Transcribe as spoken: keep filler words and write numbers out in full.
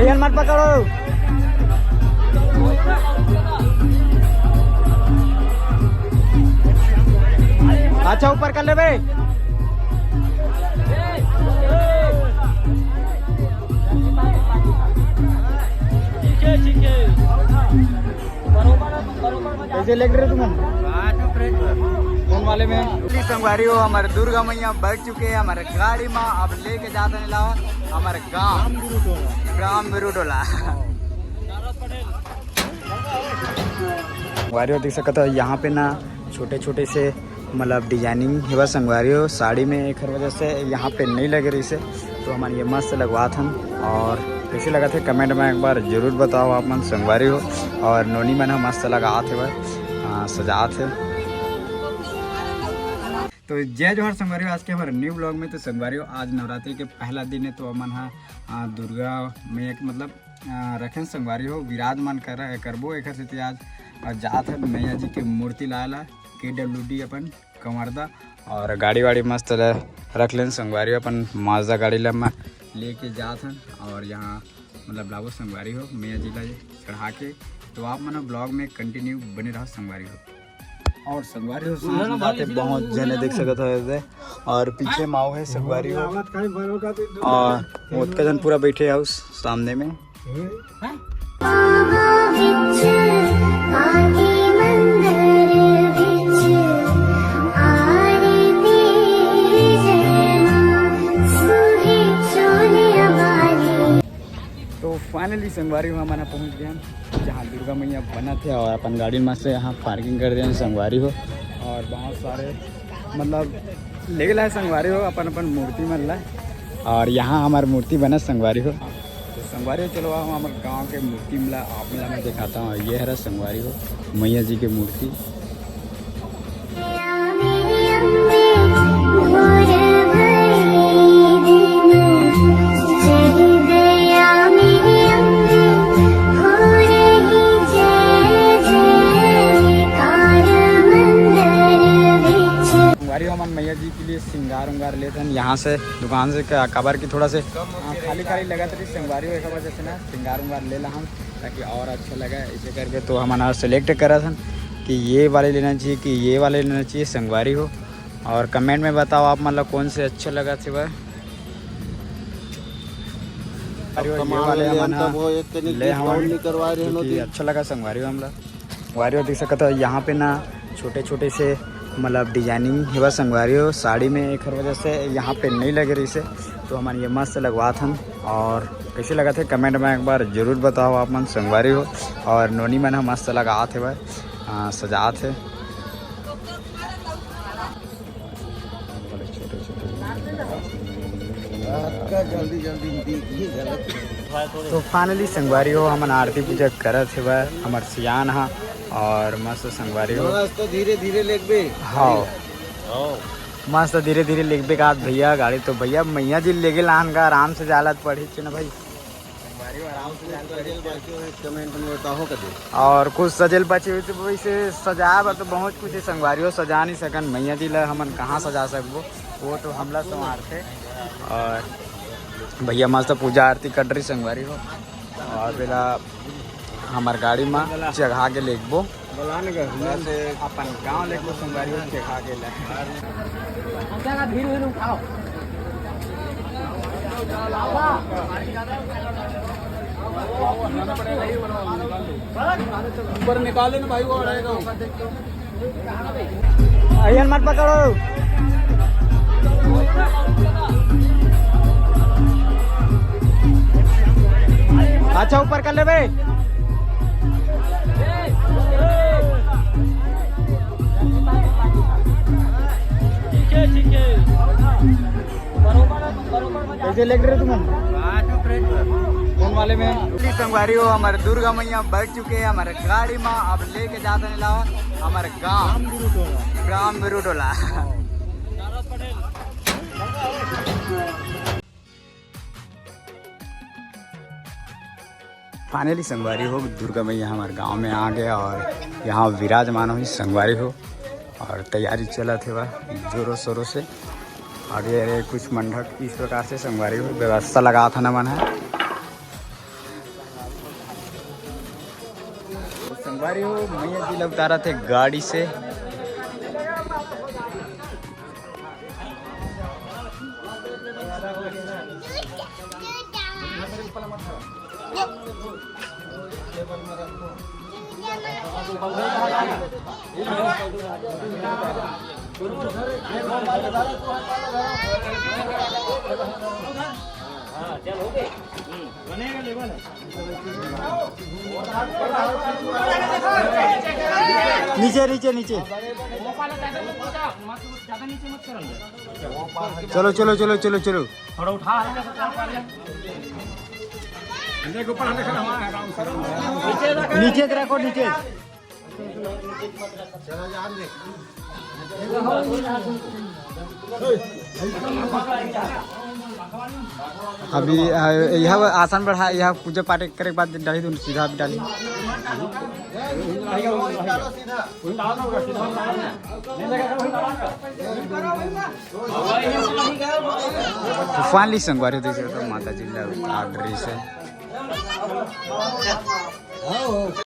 N मत पकड़ो। अच्छा, ऊपर कर लेबे। कैसे लग रहे तुम? कौन वाले में? संगवारी हो, हमर दुर्गा मैया बैठ चुके हैं हमर गाड़ी में। अब लेके जाते हैं लावा हमर गांव, राम बिरू टोला। संगवारी हो, देख सकत हो, यहाँ पे ना छोटे छोटे से मतलब डिजाइनिंग हेवा संगवारी हो। साड़ी में एकर वजह से यहाँ पे नहीं लगे रही से, तो हमन ये मस्त लगवात हन। और कैसे लगत हे, कमेंट में एक बार जरूर बताओ आप मन संगवारी हो। और नोनी मन ह मस्त लगात हेवा, आ, सजात हे। तो जय जोहार संगवारी हो, आज के हमारे न्यू ब्लॉग में। तो संगवारी हो, आज नवरात्रि के पहला दिन है, तो हमन हा, आ, दुर्गा मैया के मतलब, आ, रखें संगवारी हो, विराजमान कर, करबो। एकर सेती आज, आ, जात हन मैया जी के मूर्ति लाए ला, के डब्ल्यू डी अपन कंवरदा। और गाड़ी वाड़ी मस्त ल-, रख लेन संगवारी हो, अपन माजदा गाड़ी ला मैं लेके जात हन। और यहाँ मतलब लाबो संगवारी हो, मैया जी ला चढ़ा के। तो आप मन ब्लॉग में कंटिन्यू बने रहो संगवारी हो। और संगवारी हो, साथ में बातें बहुत जने देख सकत हो ऐसे। और पीछे माओ है संगवारी हो। और ओतका जन पूरा बैठे हो सामने में। तो फाइनली संगवारी हो, हमन पहुंच गए हैं जहाँ दुर्गा मैया बनत हे। और अपन गाड़ी में से यहाँ पार्किंग कर दिया संगवारी हो। और बहुत सारे मतलब ले गेला है संगवारी हो अपन अपन मूर्ति मन ला। और यहाँ हमार मूर्ति बनत संगवारी हो। तो संगवारी हो, चलो आओ हमर गांव के मूर्ति मिला आप मिला मैं दिखाता हूँ। ये हरा संगवारी हो मैया जी के मूर्ति। संगवारी हो, हमन मैया जी के लिए सिंगार उंगार लेत हन यहाँ से दुकान से, का-, काबर की थोड़ा से, हाँ, खाली खाली लगत रही संगवारी हो, एक वजह से ना सिंगार उंगार ले ला हम, ताकि और अच्छा लगे। ऐसे करके तो हमन आज सेलेक्ट करत हन कि ये वाले लेना चाहिए कि ये वाले लेना चाहिए संगवारी हो। और कमेंट में बताओ आप मन ला कौन से अच्छे लगत हे वह। अरे वो ये वाले हमन हा ले हवन, क्योंकि अच्छा लगा संगवारी हो हमला। संगवारी हो, देख सकत हो यहाँ पे ना छोटे छोटे से मतलब डिजाइनिंग हेवा संगवारी हो साड़ी में, एकर वजह से यहाँ पे नहीं लगे रही से, तो हमन ये मस्त लगवात हन। और कैसे लगत हे कमेंट में एक बार जरूर बताओ आप मन संगवारी हो। और नोनी मन ह मस्त लगात हेवय, आ, सजात हे। तो फाइनली संगवारी हो, हमन आरती पूजा करत हेवय, हमर सियान हा और मस्त संगवारी हो। मस्त धीरे धीरे लेगबे। हाँ। हाँ। मस्त धीरे धीरे लेगबे का भैया गाड़ी, तो भैया मैया जी लेगे लान का आराम से जालत पड़ी च ना भाई। संगवारी हो आराम से जालत पड़ी। सजेल बाकी हो, कमेंट में बताओ कदे। और कुछ सजेल बचे हुए तो वैसे सजाए बर तो बहुत कुछ है संगवारी हो, सजा नहीं सकन मैया जी ला हमन कहाँ सजा सकबो, वो तो हमला संवारथे। और भैया मस्त पूजा आरती कर रही संगवारी हो। और बेला हमर गाड़ी में चढ़ा के लेगबो। अपन गांव लेगबो संगवारी हो चढ़ा के ले। ऊपर निकाले ना भाई, वो रहेगा। अयन मत पकड़ो। अच्छा, ऊपर कर लेबे। ठीक है, ठीक है। कैसे लग रहे तुम? कौन वाले में? संगवारी हो, हमर दुर्गा मैया बैठ चुके हैं हमर गाड़ी में। अब लेके जाते हैं लावा हमर गांव, राम बिरू टोला। फाइनली संगवारी हो, दुर्गा मैया हमर गांव में आ गया और यहाँ विराजमान हुई संगवारी हो। और तैयारी चलत हेवा जोरों शोरों से। और ये रहे कुछ मंडप, इस प्रकार से संगवारी हो व्यवस्था लगा था ना मन है। अरे, वो मैया जी ला उतारत हे गाड़ी से। नीचे, नीचे, नीचे। चलो, चलो, चलो, चलो, चलो। थोड़ा उठा, हल्का सा ऊपर ले। नीचे से रखो, नीचे। अभी, अ, यह आसन बढ़ा, यह पूजा पाठ करे के बाद डाली, तो सीधा अभी डाली। फाइनली संगवारी, देख सकते हो, माता जी ला आ रही है।